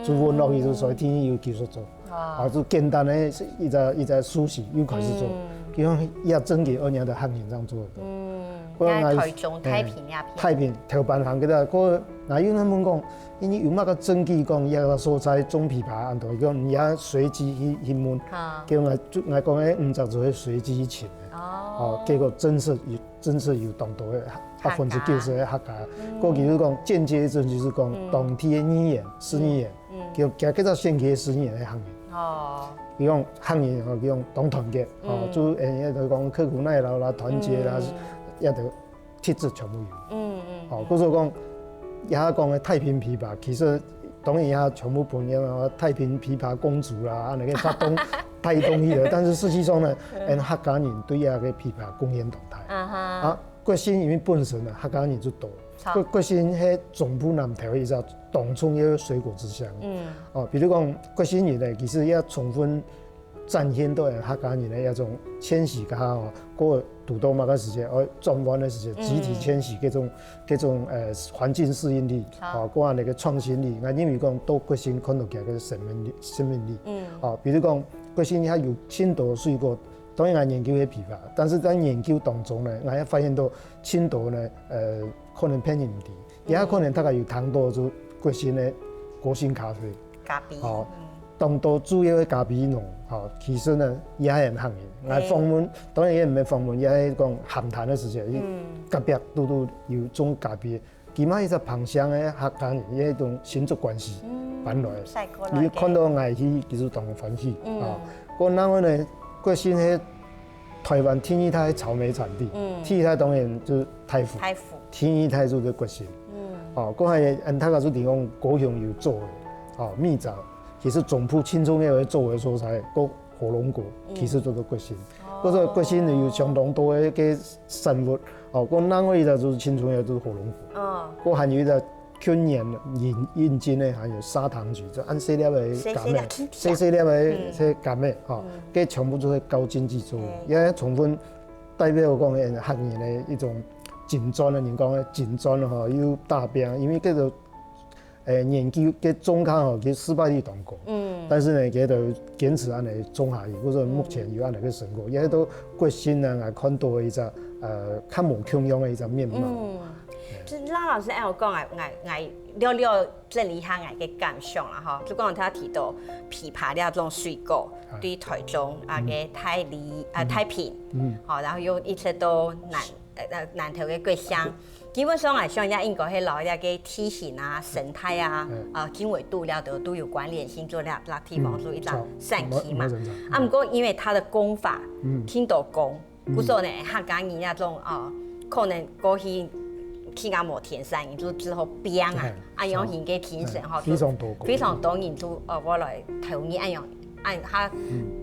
就昏落去就睡，天氣又繼續做。哇啊，就簡單个一隻一隻休息又開始做。嗯佢講也真个，二年的漢人這樣做得到。嗯，不然在台中太平那片，太平頭班行个，个，𠊎有人問講，因為有麼个證據講，這個所在種枇杷恁多，佢講你也隨機去去問，哈，叫𠊎就𠊎講个五隻就係隨機去尋个。哦哦，，結果真實有真實有當多个百分之九十个客家，過去就講間接證據係講當地个語言、四縣，嗯叫佢佢个選區个四縣个客人，哦，佢講客人吼，佢講當團結，吼，嗯就誒，就講刻苦耐勞啦、團結啦，嗯也都特質全部有。嗯嗯，哦，故所講，也講个太平枇杷，其實當然也全部分人啊，太平枇杷公主啦，啊，那個發動帶動去了。但是實際上呢，嗯，客家人對這個枇杷貢獻當大。啊哈，啊，國姓因為本身啊，客家人就多。好國國姓係中部南投一隻當重要个水果之鄉。嗯哦，比如講國姓人呢，其實也充分展現到客家人个一種遷徙家哦，過堵到麼个時節，哦，轉彎个時節，集體遷徙這種這種呃環境適應力，好哦，過恁个創新力，𠊎認為講到國姓看到佢个生命力生命力。嗯哦，比如講國姓佢有盡多水果，當然𠊎研究个枇杷，但是在研究當中呢，𠊎也發現到盡多呢，呃，可能別人毋知，也可能大家有聽到就國姓个國姓咖啡。咖啡，好嗯當多主要个咖啡農，吼，其實呢，也係客人。𠊎訪問，當然也毋係訪問，也係講閒談个時節，嗯隔壁堵堵有種咖啡，佢嘛一隻旁鄉个客家人，也係一種親族關係嗯搬來。曬過來你看到𠊎去，其實當歡喜嗯啊。過另外呢，國姓係台灣第二大草莓產地，嗯第一大當然就係大湖，大湖，第二大就係國姓。嗯哦，過還有，嗯，大家就提供高雄有做个，哦，蜜棗，其實中部盡重要个做个所在，過火龍果，嗯其實做到國姓。過所以國姓呢有相當多个个產物，哦，過另外一隻就係盡重要个就係火龍果，哦，過還有一隻近年引引進个還有砂糖橘，就恁細粒个柑仔，細細粒，細細粒个嗯這柑仔，哦，嗯這全部都係高經濟作物，嗯也充分代表講客人个一種精鑽个，人講个精鑽吼，又打拚，因為這个 誒，研究个種家吼，其實失敗率當高。嗯但是呢，佢都堅持恁樣種下去，或者目前有恁樣个成果，也都國姓呢，𠊎看到个一隻，呃，較無共樣个一隻面貌。嗯，就讓老師愛我講，𠊎𠊎𠊎聊聊整理一下𠊎个感想啦吼，就講頭提到枇杷這種水果，哎對台中啊个大里啊嗯大坪，嗯，好，然後又一直到南呃南投个國姓。基本上來講，也應該係摎這个地形啊、生態啊、嗯啊經緯度了都都有關聯性，做了那地方做一張嗯產區嘛。沒沒錯啊，毋過因為佢个工法，嗯聽到講，嗯故所呢，客家人那種哦，可能過去去啊無田產，就只好拚啊哎，啊，用佢个精神吼，非常多功非常多人就呃，我來投入恁樣，恁較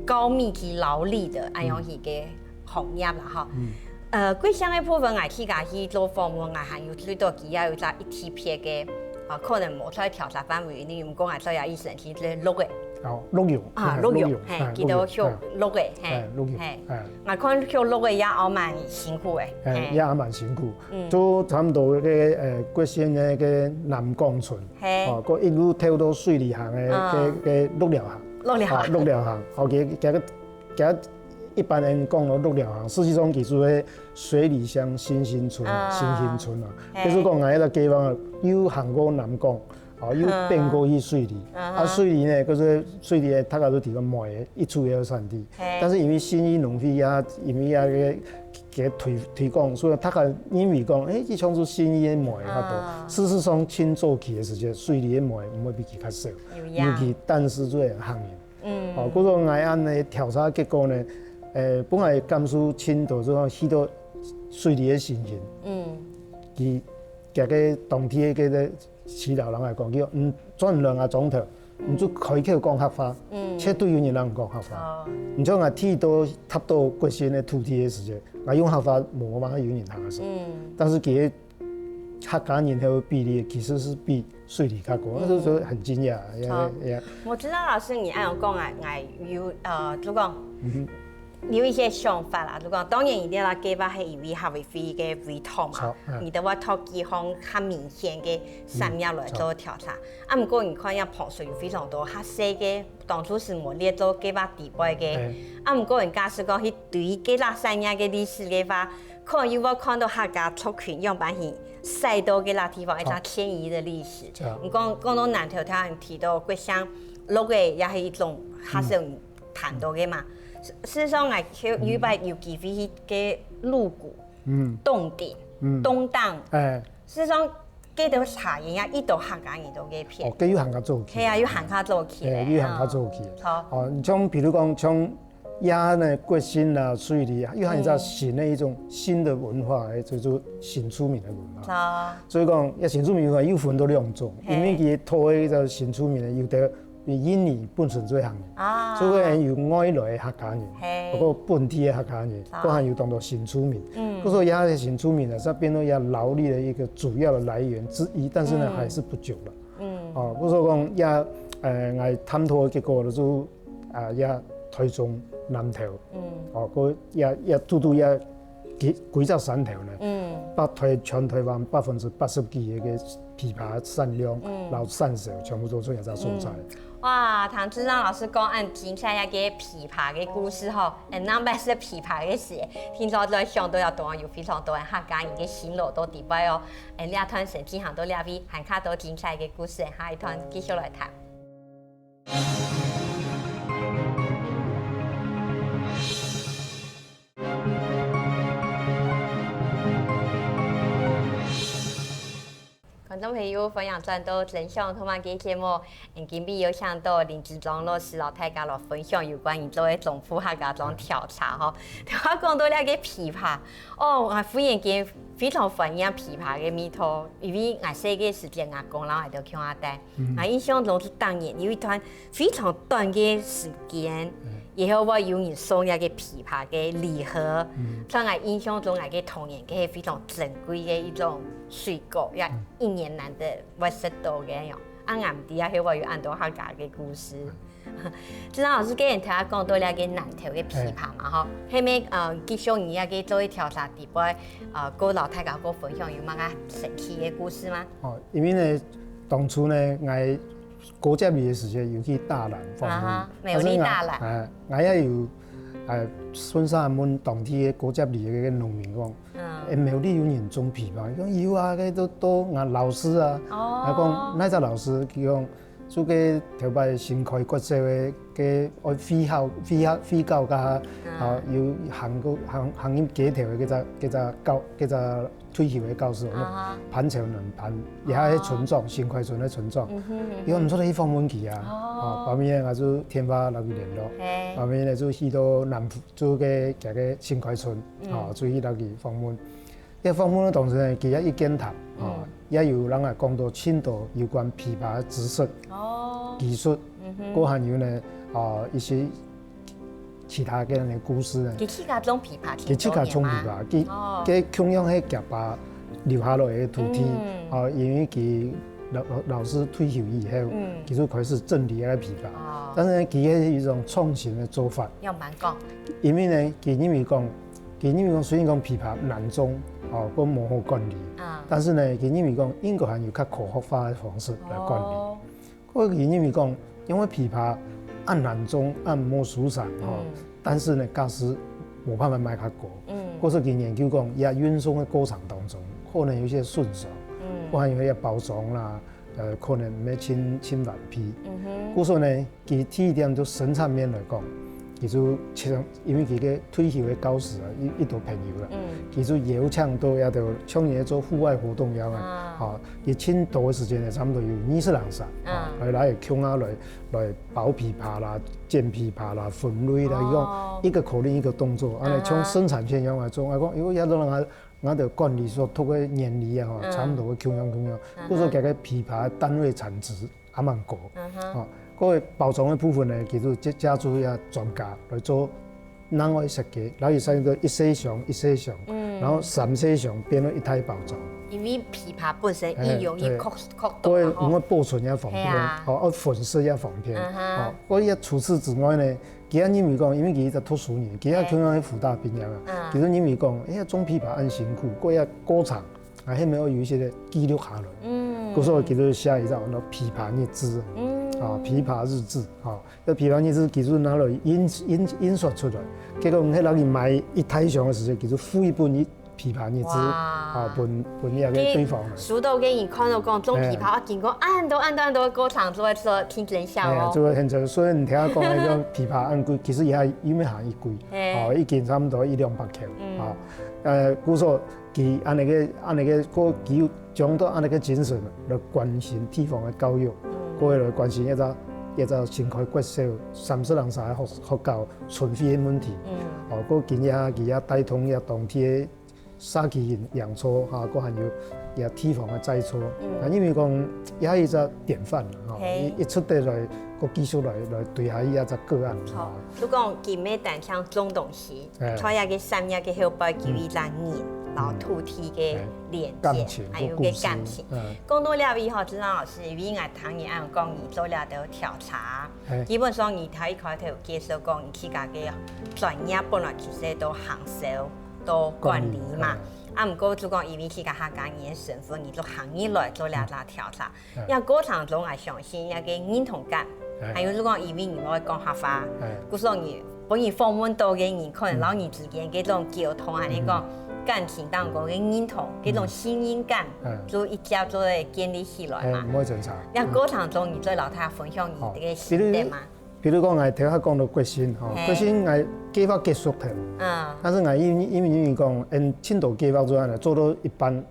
高密集勞力的恁樣一个行業啦吼。嗯呃，國姓个部分，𠊎自家去做訪問，𠊎還有注意到佢也有一隻一特別个，啊，可能無在調查範圍內，毋過𠊎做下醫生去這鹿个哦，鹿茸啊，哎鹿茸，嘿，哎佢都畜哎鹿个，嘿哎，鹿茸，嘿，哎。𠊎看畜鹿个也還蠻辛苦个，哎，嘿也還蠻辛苦，嗯就差不多个呃國姓个个南港村，嘿哦，過一路跳到水里行个啊个个鹿寮行，鹿寮啊，鹿寮行，哦，佢佢佢一般人講到鹿寮行，實際上佢係水里鄉新興村，啊新興村啊，嘿就是講𠊎个地方又行過南港，哦，又變過去水里，啊啊，水里呢，就是水里个大家都知道梅个一主要產地，嘿但是因為信義農會啊，因為啊个个推推廣，所以大家認為講，誒，佢像係信義个梅較多。啊事實上，盡早期个時節，水里个梅毋會比佢較少，有影尤其但是做客人。嗯哦，故所𠊎恁个調查結果呢，誒，本來感受盡多，就講去到水里个情形，嗯佢佢个當地个个耆老人來講，佢講，嗯，轉兩個鐘頭，你就開口講客話，嗯絕對有人同你講客話。哦你像𠊎去到踏到國姓个土地个時節，𠊎用客話無辦法有人聽得識。嗯但是其實客家人个比例其實係比水里較高，那時候很驚訝，也好也，我知道老師你愛有講啊，𠊎有呃，就講嗯有一些想法啦，就講當然一定要計劃係一位客委會个委託嘛，著，嗯。你都會討幾項較明顯个產業來做調查。啊，毋過你看，這旁脣有非常多較細个，當初係無列做計劃底背个。啊，毋過你假使講去對該產業个歷史个話，可能又會看到客家族群樣般去徙到該地方，一張遷移个歷史。著。你講，講到南投，頭先提到國姓落个，也係一種較少人談到个嘛。事實上，𠊎有一擺有機會去該鹿谷、嗯，洞頂、嗯，東港。哎。事實上，該兜茶園也一到客家人都該片。哦，該有客家做起。係啊，有客家做起來。哎，有客家做起。好。哦，你像比如講，像這呢，國姓啦、水里啊，又還有一隻新的一種新的文化，哎，就做新住民的文化。啊。所以講，這新住民文化又分做兩種，嘿。因為佢討个一隻新住民呢，有的 因為印尼本身做客人，啊。所以有外來的客家人，嘿。包括本地的客家人，啊。包含有當多新住民。嗯。故所這新住民呢，是變成這勞力的一個主要的來源之一，但是呢，嗯。還是不足了。嗯。哦，故所講這，呃，𠊎探討的結果就是，啊，這台中、南投，嗯。哦，故這，這堵堵這 幾，幾隻山頭呢，嗯。北台，全台灣百分之八十幾个枇杷產量，嗯。摎產銷全部都在這隻所在。嗯。哇，聽智章老師講恁精彩一個枇杷个故事吼，恁難得係枇杷个事，聽著來想到這當中有非常多个客家人个辛勞在底背哦。恁這段先進行到這位，還較多精彩个故事，下一段繼續來談。 觀眾朋友，歡迎轉到《真想讀麼个》節目。嗯，今晡日有請到林智章老師摎大家來分享有關於做个中部客家庄調查吼。頭下講到這個枇杷，哦，𠊎忽然間非常懷念枇杷个味道，因為𠊎細个時節，阿公摎𠊎兜共下戴。 嗯。𠊎印象中係當年有一段非常短个時間，嗯。然後會有人送一個枇杷个禮盒，嗯。在𠊎印象中，𠊎个童年，該係非常珍貴个一種水果，也嗯。一年難得會食到个樣。啊，𠊎毋知啊，該會有恁多客家个故事。嗯。智章老師，既然頭下講到這個南投个枇杷嘛，吼，係毋係，呃，繼續你這個做个調查底背，呃，過摎大家過分享有麼个神奇个故事嗎？哦，因為呢，當初呢，𠊎 過接梨个時節，有去大蘭訪問。啊哈，苗栗大蘭。但是𠊎，哎，𠊎也有，哎，順續問當地个過接梨个農民講，嗯。哎，苗栗有人種枇杷？佢講有啊，該都，都𠊎老師啊。哦。𠊎講，哪隻老師？佢講，就該頭擺新開國小个，个愛會考，會考，會考个，嗯。啊，有行過，行，行入街頭个，該隻，該隻教，該隻 退休个教授，啊哈。潘朝能潘，也係村長，哦。新開村个村長。嗯哼，嗯哼。佢講毋出去訪問佢啊，哦。哦，後面呢，𠊎就電話摎佢聯絡，嘿。後面呢，就去到南部，就个，該个新開村，嗯。哦，就去摎佢訪問。該訪問个當中呢，佢也一言談，哦，嗯。也有摎𠊎講到盡多有關枇杷个知識、哦。技術，嗯哼。過還有呢，哦，一些 其他个人个故事呢。佢自家種枇杷，佢自家種枇杷，佢，哦。佢共樣係厥爸留下來个土地，嗯。啊，因為佢老，老，老師退休以後，嗯。佢就開始整理个枇杷。哦。但是呢，佢係一種創新个做法。仰般講？因為呢，佢認為講，佢認為講，雖然講枇杷難種，哦，過無好管理，啊。但是呢，佢認為講，應該還有較科學化个方式來管理。哦。 過去因為講，因為枇杷恁難種，恁無收成吼，嗯。但是呢，價數無辦法賣較高。嗯。故所佢研究講，這運送个過程當中，可能有一些損傷，嗯。或者有一些包裝啦，呃，可能毋係盡，盡完備。嗯哼。故所呢，佢第一點就生產面來講，佢就像 因為佢个退休个教師啊，一，一兜朋友啦，嗯。佢就邀請到這兜像你做戶外活動樣啊，啊。吼，佢盡多个時間呢，差不多有二十零儕，啊。吼，來，來共下來，來包枇杷啦、剪枇杷啦、分類啦，哦。佢講一個口令一個動作，恁呢啊哈。像生產線樣來做，𠊎講，哎喲，這兜人啊，𠊎兜管理所讀个原理啊，吼，嗯。差不多會共樣共樣，啊哈。故所佢个枇杷个單位產值 還蠻高。嗯哼。哦，該个包裝个部分呢，其實這，這就愛專家來做另外設計，然後佢設計到一細箱一細箱，嗯。然後三細箱變成一大包裝。因為枇杷本身哎，易容易，對。硞，硞到嘛，吼。該个因為保存也方便，係啊。哦，愛分析也方便。嗯哼。哦，該个除此之外呢，佢也認為講，因為佢一隻讀書人，佢也共樣係輔大畢業啊，佢就認為講，哎呀，種枇杷恁辛苦，過一過程，啊，係毋係愛有一些个記錄下來。嗯，故所佢就寫一隻叫做《枇杷日誌》，嗯，啊，《枇杷日誌》，啊，該《枇杷日誌》佢就拿來印印印刷出來，結果係拿去賣一大箱个時節，佢就付一本一《枇杷日誌》，啊，分分該个對方。收到个人看到講種枇杷，啊，經過恁多恁多恁多个過程，做做聽真笑哦。哎，做現在雖然你聽講那个枇杷恁貴，其實也有賣行一貴，哦，一斤差不多一兩百塊，啊，呃，故所佢恁个恁个个，佢將到恁个精神來關心地方个教育，過來關心一隻一隻新開國小三十零儕个學學校存廢个問題，哦，過今日佢也帶動一當地个 社區營營造，哈，閣還有也地方个再造。啊，因為講也係一隻典範啦，吼，一一出得來，閣繼續來來對下一隻個案。好，就講佢毋係單淨種東西，在這个產業个後背，佢有一隻人，然後土地个連結，還有个感情。講到這位吼，志章老師，因為𠊎聽你恁講，你做了兜調查，基本上你頭一開頭介紹講，你自家个專業本來其實都行銷。 到管理嘛。啊，毋過就講因為自家客家人个身份，你就行入來做這隻調查。這過程中，𠊎相信該个認同感，還有就講因為你會講客話，故所你分你訪問到个人，可能摎你之間該種溝通，還係講感情當中个認同，該種信任感，就一直做得建立起來嘛。毋會爭差。這過程中，你再摎大家分享你這个心得嘛？ 比如講，𠊎頭下講到國新，吼，國新𠊎計畫結束忒，嗯，但是𠊎因因為因為講，嗯，進度計畫做下來，做到一半，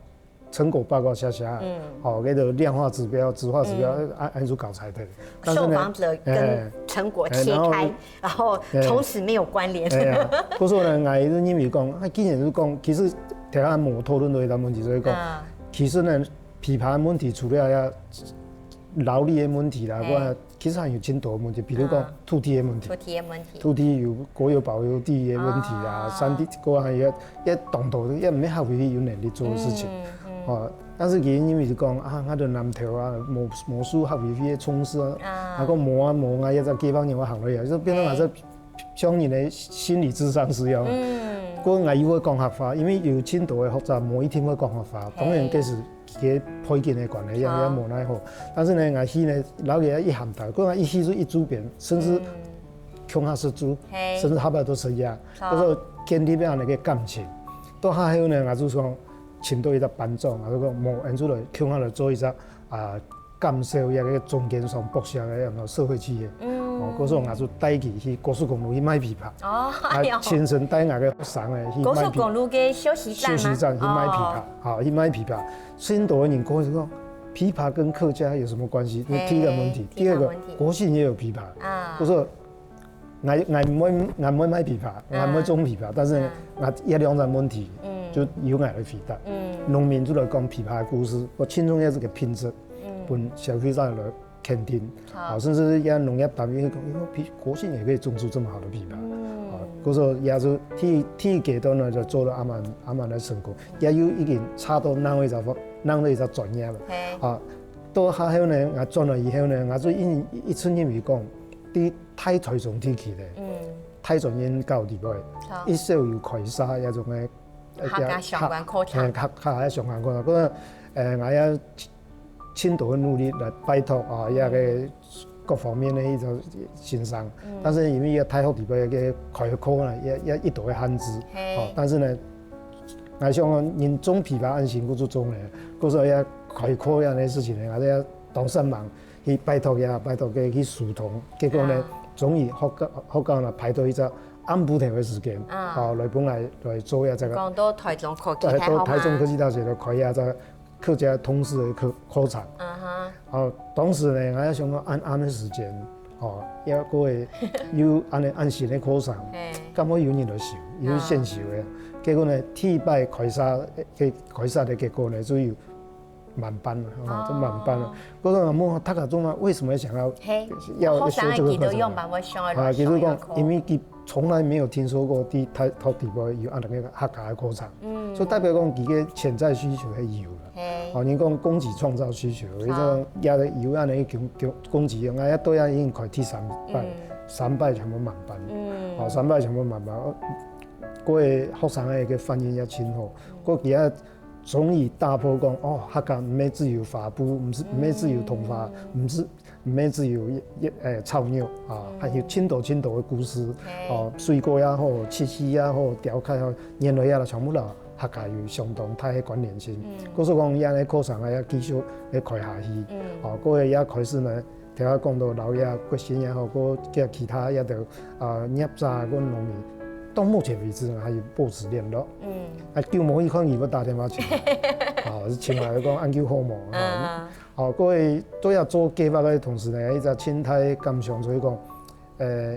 成果報告寫寫，嗯，吼，該个量化指標、質化指標，嗯，啊，啊，就交差忒。但是呢，受訪者跟成果切開，哎，哎，然後，然後從此沒有關聯。哎呀，故所呢，𠊎就認為講，啊，既然是講，其實頭下無討論到一个問題，所以講，嗯，其實呢，枇杷問題除了要 勞力个問題啦，哎，或者其實還有真多个問題，比如講土地个問題，土地个問題，土地有國有保留地个問題啊，山地，或者還有也當多也毋係客委會有能力做个事情，哦，但是佢因為是講啊，𠊎兜南投啊，無無受客委會个重視啊，啊，講無啊無啊，也在地方人會行落去啊，就變成還是 像人个心理智商是要，嗯，過𠊎又會講客話，因為有真多个學者無一定會講客話，當然這係佢个背景个關係，也也無奈何。但是呢，𠊎去呢，摎佢一談談，過𠊎一去就一周邊，甚至共下食晝，甚至下擺都食夜，所以建立恁樣个感情。到下後呢，𠊎就想尋到一隻班長，𠊎就講，無，𠊎就來共下來做一隻啊 感受一个中間商剝削个樣个社會企業。哦，故所𠊎就帶佢去高速公路去賣枇杷，哦，啊，哎喲，親身帶𠊎个學生个去賣枇杷，高速公路个休息站嗎？休息站去賣枇杷，哦，去賣枇杷。真多个人講就講，枇杷跟客家有什麼關係？這第一個問題。第二個，國姓也有枇杷。啊，我說 𠊎𠊎毋會𠊎毋會賣枇杷，𠊎毋會種枇杷，但是呢，𠊎一兩隻問題就由𠊎來回答。農民就來講枇杷个故事，𠊎盡重要這個品質，分消費者來肯定。好，甚至一些農業單位講，哎喲，枇杷國姓也可以種出這麼好的枇杷。啊，故所也就第第一階段呢，就做到恁樣恁樣个成功，也有已經差到另外一隻方另外一隻專業了。啊，到下後呢，𠊎轉來以後呢，𠊎就一一直認為講，對 大台中地區咧，大專院校裡背，一直有開設這種个，呃，客家相關課程。客客客家相關課程，不過，呃，𠊎也盡多个努力來拜託啊，這個各方面个一種先生，但是因為這大學裡背个開課呢，也也一直會限制，哦，但是呢，𠊎想人種枇杷恁辛苦就種咧，故所也開課這樣个事情呢，𠊎也當煞猛。 去拜託呀，拜託佢去疏通，結果呢，終於學校學校呢排到一隻暗晡頭个時間，哦，來分𠊎來做一隻个，講到台中科技大學嘛，到台中科技大學來開一隻客家通識个課課程。啊哈，哦，當時呢，𠊎也想講暗暗个時間，哦，也過會有恁呢恁新个課程，敢會有人來修，有先修个。結果呢，第一擺開設个開設个結果呢，就有 滿班了，啊，就滿班了。我說我問大家中啊，為什麼想要要修這個課程？啊，其實講，因為佢從來沒有聽說過在大學裡背有恁樣个客家个課程，所以代表講佢个潛在需求係有了。哦，人講供給創造需求，一種也有恁樣个供供供給，𠊎也對啊，已經開第三班，三擺全部滿班，嗯，哦，三擺全部滿班，哦，各位學生个个反應也真好，過佢也終於打破講，哦，客家毋係只有花布，毋係，毋係只有桐花，毋係，毋係只有一，一，誒，草肉啊，還有真多真多个故事，哦，水果也好，漆器也好，雕刻也好，原來也全部啦。 客家有相當大个關聯性。故所講，這樣个課程啊，也繼續个開下去。哦，過後也開始呢，頭下講到老爺國新也好，過叫其他也都啊業者跟農民，到目前為止呢，還有保持聯絡。啊，久無去看佢，會打電話請，啊，請來講恁久好無？啊，哦，過後都要做計劃个同時呢，一隻心態感想，所以講， 呃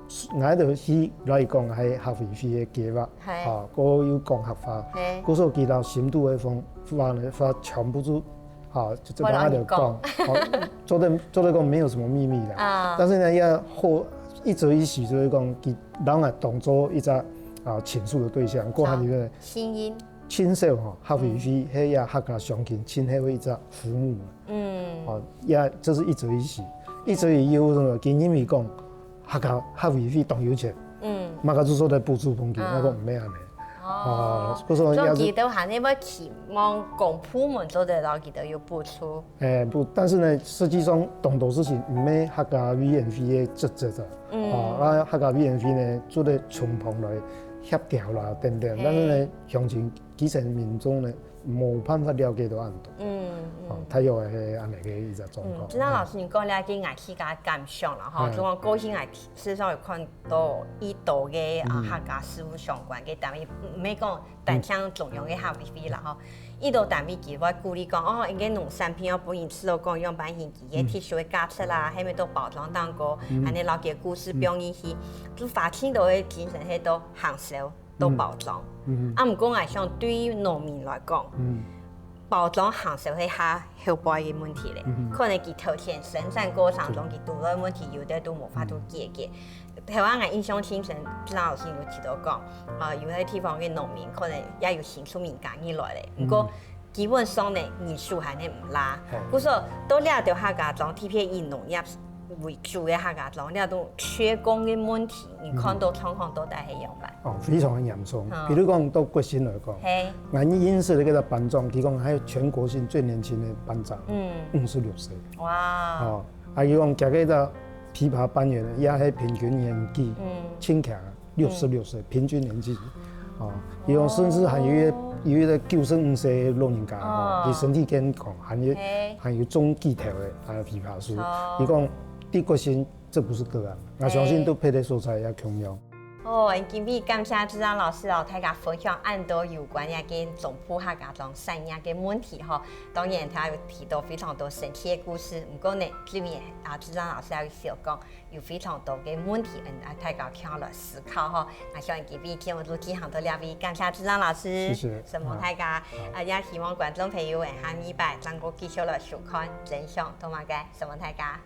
，𠊎就去來講係客委會个計劃，哈，過又講客話，故所其他深度个方話呢，話全部都，哈，就就大家就講，好，做得做得講沒有什麼秘密啦。啊，但是呢，要後一則一喜，就係講，佢讓𠊎當做一隻啊傾訴个對象，過下一個。聲音。 盡少吼，客委會係也客家鄉親盡好个一隻服務。嗯，哦，也這是一則一喜，一則一喜有什麼？佢認為講客家客委會當有錢，嗯，麼个就做得補助分佢，𠊎講毋係恁呢。哦，故所也係，所以佢兜還係會期望公部門做得摎佢兜有補助。誒，不，但是呢，實際上當多事情毋係客家委員會个職責啊。哦，啊客家委員會呢，做得從旁來協調啦等等，但是呢，鄉親 基層民眾呢，無辦法了解到恁多。嗯，哦，大約係恁呢个一隻狀況。嗯，真正老師你講了，這𠊎自家感想啦，吼，就講過去𠊎事實上有看到已多个啊客家事務相關个單位，毋係講單淨中央个客委會啦，吼，已多單位佢會鼓勵講，哦，應該農產品愛分人知道講樣般形，佢个特殊个價值啦，還有到包裝當中，還有摎佢个故事放入去，就花盡多个精神係到行銷。 到包裝。啊，毋過𠊎想對於農民來講，包裝行銷係較後背个問題咧。可能佢頭前生產過程中，佢堵著个問題有兜都無法度解決。頭下𠊎印象盡深，志剛老師有提到講，啊，有兜地方个農民可能也有新住民加入來咧，毋過 基本上呢，人手還係毋罅。故所到這兜客家庄，特別以農業為主个客家庄，這種缺工个問題，你看到狀況到底係仰般？哦，非常个嚴重。比如講到國新來講，𠊎認識个這個班長，佢講還係全國性最年輕个班長，五十六歲。哇！哦，啊，佢講這個个枇杷班員呢，也係平均年紀，盡強。 六十六歲，平均年紀。哦，佢講甚至還有一個，有一個九十五歲个老人家，吼，佢身體健康，還有，還有種幾頭个，啊，枇杷樹。佢講，在國新這不是個案，𠊎相信在別个所在也共樣。哦，今晡日感謝志剛老師摎大家分享恁多有關這個中部客家庄產業个問題吼。當然，佢有提到非常多神奇个故事，毋過呢，這面啊，志剛老師也有小講， 有非常多个問題，嗯，啊，大家共下來思考吼。𠊎想今晡日節目就進行到這位，感謝志剛老師，承蒙大家。啊，也希望觀眾朋友，下禮拜正過繼續來收看《真想讀麼个》，承蒙大家。